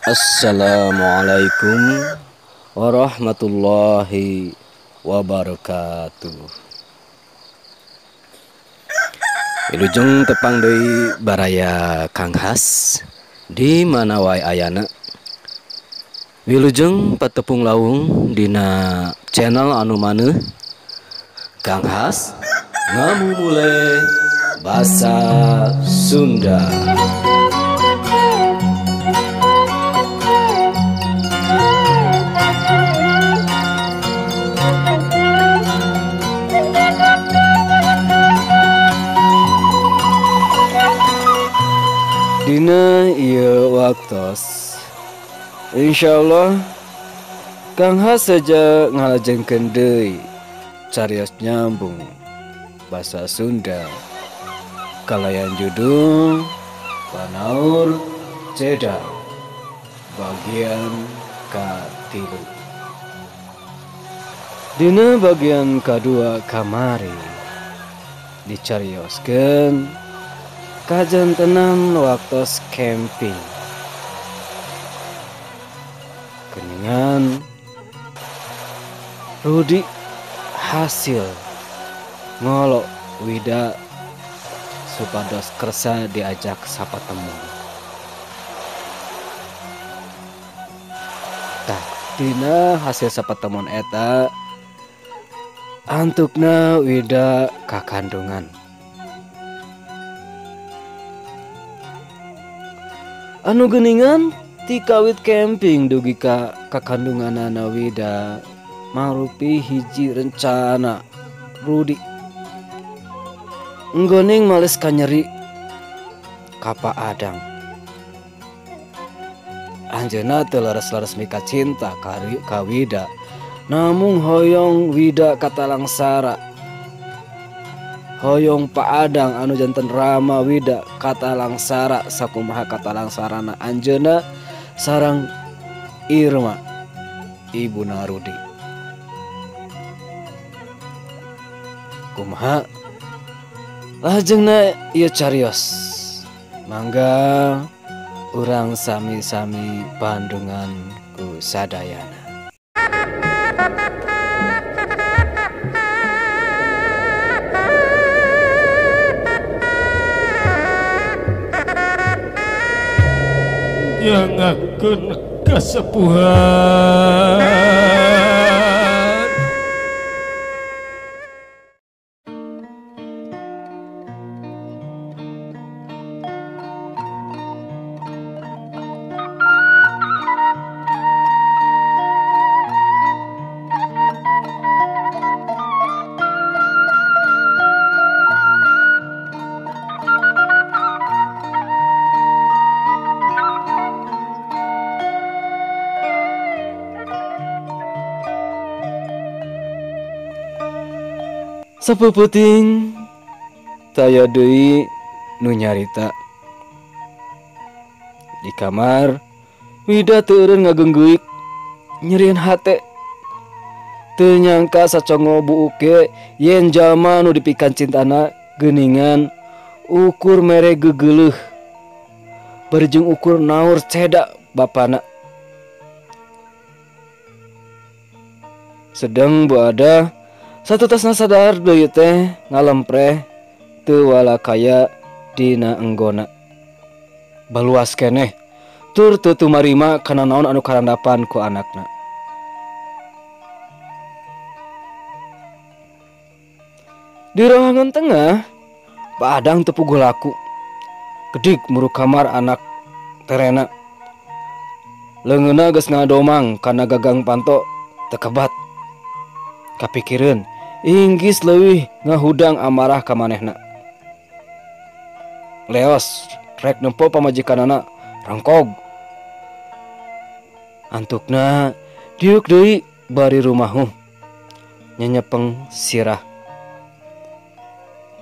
Assalamualaikum warahmatullahi wabarakatuh. Wilujeng tepang deui baraya Kang Has di mana wae ayana. Wilujeng patepung lawung dina channel anu maneuh Kang Has ngamumule basa Sunda. Dina ieu waktos insyaallah Kang Has saja ngalajengkeun deui carios nyambung basa Sunda kalayan judul Panaur Ceda bagian ka-3. Dina bagian ka-2 kamari dicarioskeun kajantenan waktos camping. Keningan Rudi hasil ngolok Wida supados kersa diajak sapatemu. Tah dina hasil sapatemuan eta antukna Wida kakandungan. Anu geningan ti kawit camping dugi ka kakandunganana Wida marupi hiji rencana Rudi. Enggoning males kanyeri ka Pak Adang. Anjeunna teu leres-leres mika cinta ka Wida, namung hoyong Wida katalangsara. Hoyong Pak Adang anu janten Rama Wida katalangsara sakumaha katalangsarana anjeunna sareng Irma ibuna Rudi. Kumaha lajengna ieu carios? Mangga urang sami-sami bandungan ku sadayana. Nyangakeun kasepuhan. Sapeupeting taya deui nu nyarita. Di kamar Wida teu eureun ngagengguik nyerieun hate. Teu nyangka sacongo buuk ge yen jalma nu dipikan cintana geuningan ukur mere gegeuleuh berjung ukur naur ceda bapana. Sedang bu ada satu tasna sadar deui teh ngalempreh teu walakaya dina enggona. Baluas keneh tur teu tumarima kana naon anu karandapan ku anakna. Di ruangan tengah, Pak Adang teu puguh laku. Gedik muru kamar anak terena. Leungeunna geus ngadomang kana gagang panto tekebat. Kapikireun inggis leuwih ngahudang amarah ka manehna. Leos rek nempo pamajikanana rangkog. Antukna diuk deui bari rumahuh nyenyepeng sirah.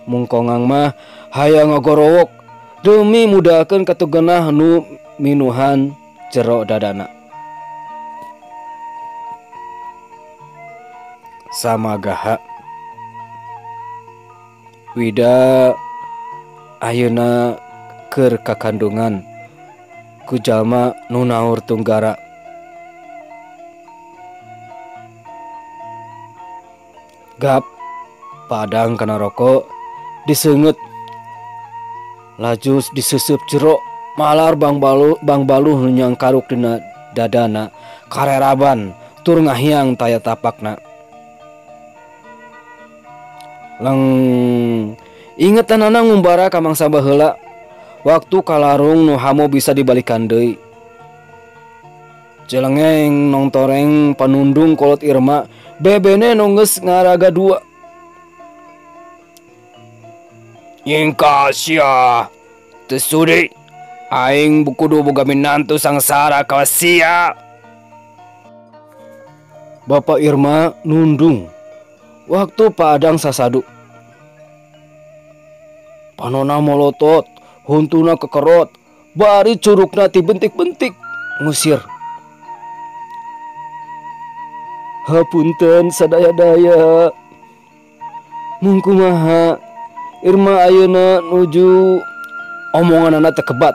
Mungkongang mah hayang ngagorowok demi mudakeun katugenah nu minuhan jero dadana. Samagaha Wida ayeuna keur kakandungan ku jalma nu naur tunggara. Gap padang kana rokok diseungeut laju diseusup jero malar bang baluh nu nyangkaruk dina dadana kareraban tur ngahiang taya tapakna. Leng ingetanana ngumbara ka mangsa baheula waktu kalarung nu hamo bisa dibalikan deui. Celengeng nongtoreng panundung kolot Irma bebene nu geus ngaraga dua. Nyingka sia teu sudi aing kudu boga minantu sangsara ka sia. Bapak Irma nundung waktu Padang sasadu. Panona molotot, huntuna kekerot, bari curugna tibentik-bentik ngusir. Hapunten sadaya-daya. Mung kumaha Irma ayeuna nuju omonganana teu kebat.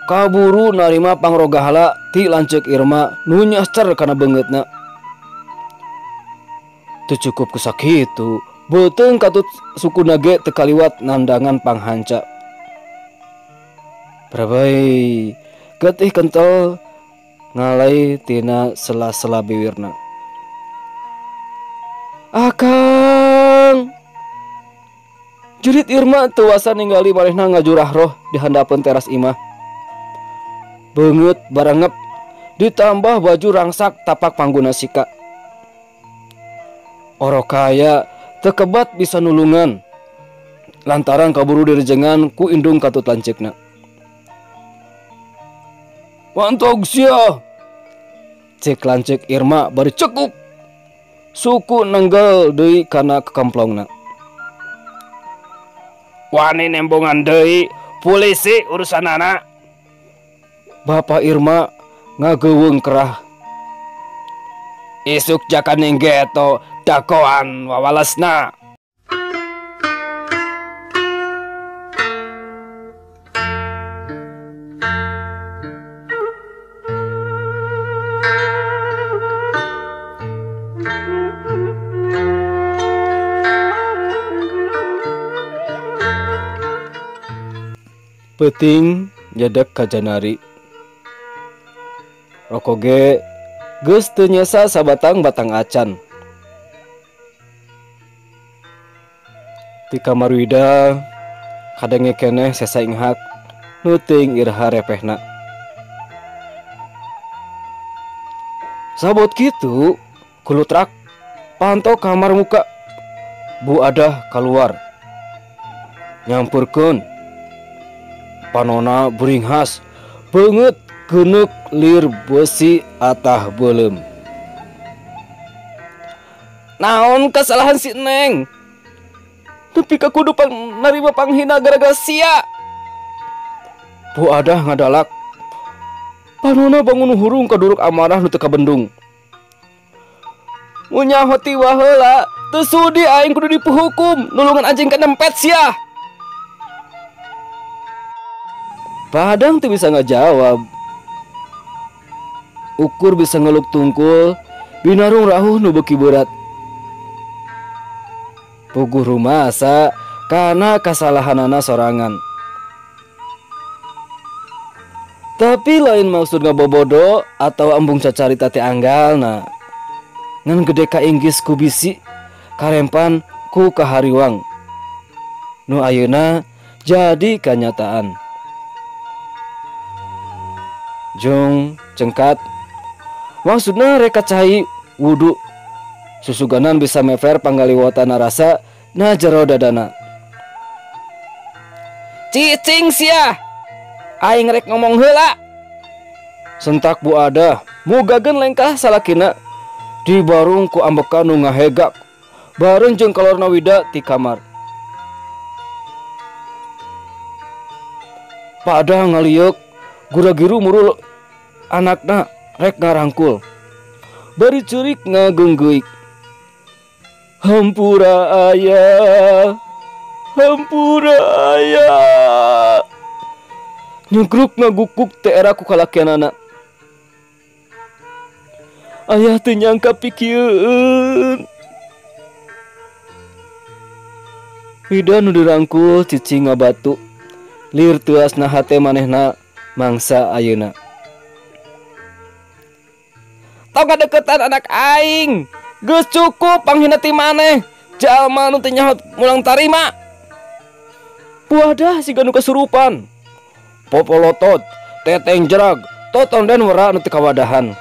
Kaburu narima pangrogahala ti lanceuk Irma nu nyascer kana beungeutna. Teu cukup ku sakitu, beuteung katut sukuna ge teu kaliwat nandangan panghanca. Brabai getih kental ngalai tina sela-sela biwirna. Akang! Jurit Irma teu wasa ningali manehna ngajurah roh di handapeun teras imah. Beungeut barangep ditambah baju rangsak tapak pangguna sika. Orokaya teu kebat bisa nulungan lantaran kaburu direjengan ku indung katut lanceukna. Mantog sia! Cek lanceuk Irma bari cekuk. Suku nenggel deui kana kekamplongna. Wani nembongan deui polisi urusanana. Bapak Irma ngageuweung kerah. Isuk jakaning geto dakoan wawalesna. Peuting nyedek ka Janari. Rokok ge geus teu nyesa sabatang-batang acan. Ti kamar Wida kadenge keneh sesa inghak nu teuing iraha repehna. Sabot kitu kulutrak panto kamar muka Bu Adah kaluar. Nyampurkeun panona buringhas beungeut geuneuk lir besi atah beuleum. Naon kesalahan si Neng? Nepi ka kudu narima panghina gara-gara sia. Bu Adah ngadalak. Panona bangun hurung kaduruk amarah nu teu kabendung. Mun nyaho ti baheula teu sudi aing kudu dipuhukum nulungan anjing kanempet sia. Padang teu bisa ngajawab. Ukur bisa ngeluk tungkul binarung rahuh nu beuki berat. Puguh rumasa kana kasalahanana sorangan. Tapi lain maksud ngabobodo atau embung cacarita teh anggalna. Ngan gede kainggis ku bisi karempan ku kahariwang. Nu ayeuna jadi kanyataan. Jung cengkat maksudna reka cai wudu susuganan bisa mefer panggaliwotana rasa na jero dadana. Cicing sia aing rek ngomong heula. Sentak Bu Adah mugageun lengkah salakina dibarung ku ambekan nu ngahegak bareng jeung kalorna Wida ti kamar. Padah ngalieuk gura-giru murul anakna rek ngarangkul bari ceurik ngageunggeuk. Hampura ayah, hampura ayah. Nyugruk ngagukuk teh era ku kalakianana. Ayah teu nyangka pikieun. Wida nu dirangkul cicing ngabatu. Lir teuasna hate manehna mangsa ayeuna. Tong ngadeukeutan anak aing. Geus cukup panghina ti maneh. Jalma nu teu nyaho mulang tarima. Puadah siga nu kasurupan. Popolotot, teteng jerag, totonden wera nu teu kawadahan.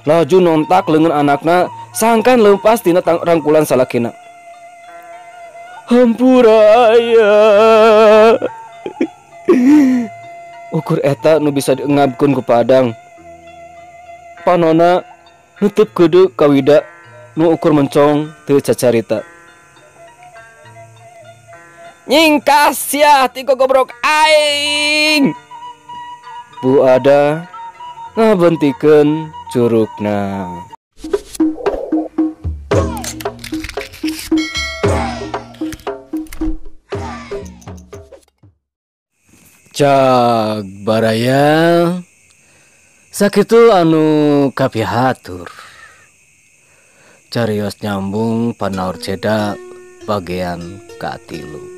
Laju nontak leungeun anakna sangkan leupas tina rangkulan salakina. Hampura aya. Ukur eta nu bisa diengabkeun ku Padang. Panona nutup keudeu ka Wida nu ukur mencong teu cacarita. Nyingkas sia ti gogobrok aing. Bu Ada ngabentikeun curugna. Cag baraya sakitu anu kapihatur. Carios nyambung panaur ceda bagian katilu.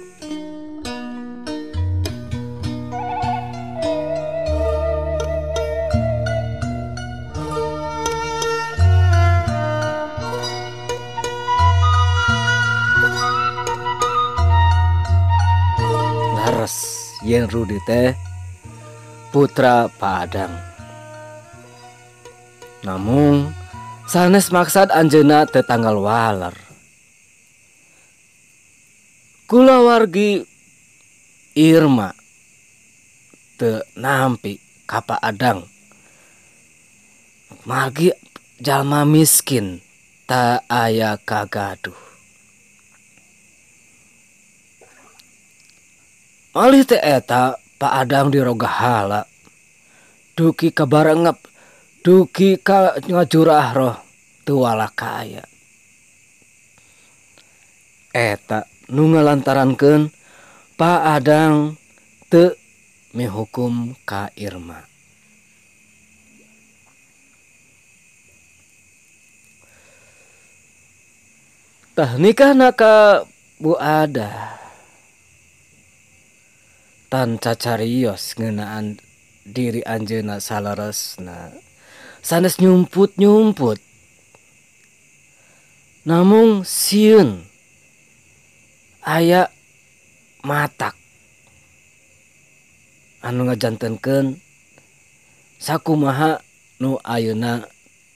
Yen Rudi teh putra Padang. Namun sanes maksad anjeunna teu tanggal waler. Kulawargi Irma teu nampi ka Pak Adang. Margi jalma miskin ta aya kagaduh. Malih teh eta Pak Adang dirogahala. Duki kabarengep, duki ka ngajurah roh teu walakaya. Eta nu ngalantarankeun Pak Adang teu mihukum ka Irma. Tah nikahna ka Bu Ada. Tan cacarios ngeunaan diri anjeunna saleresna. Sanes nyumput-nyumput. Namung sieun aya matak anu ngajantenkeun sakumaha nu ayeuna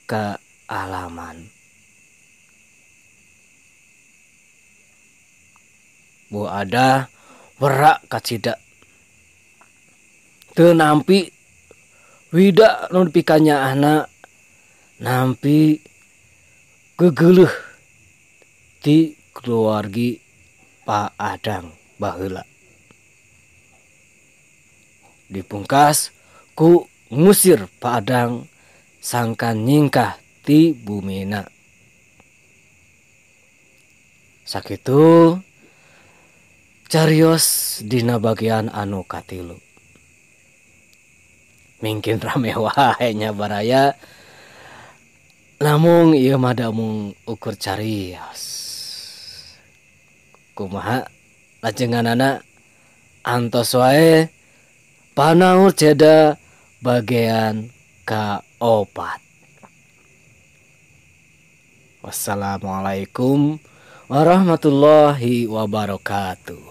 kaalaman. Bu Ada werak kacida. Teu nampi Wida nu dipikanyaahna nampi gegeuleuh ti keluargi Pak Adang baheula. Dipungkas ku ngusir Pak Adang sangkan nyingkah ti bumina. Sakitu carios dina bagian anu katilu. Mungkin rame wae nya baraya. Namung ieu mah da mung ukur carios. Kumaha lajenganana antos wae panaur ceda bagian kaopat. Wassalamualaikum warahmatullahi wabarakatuh.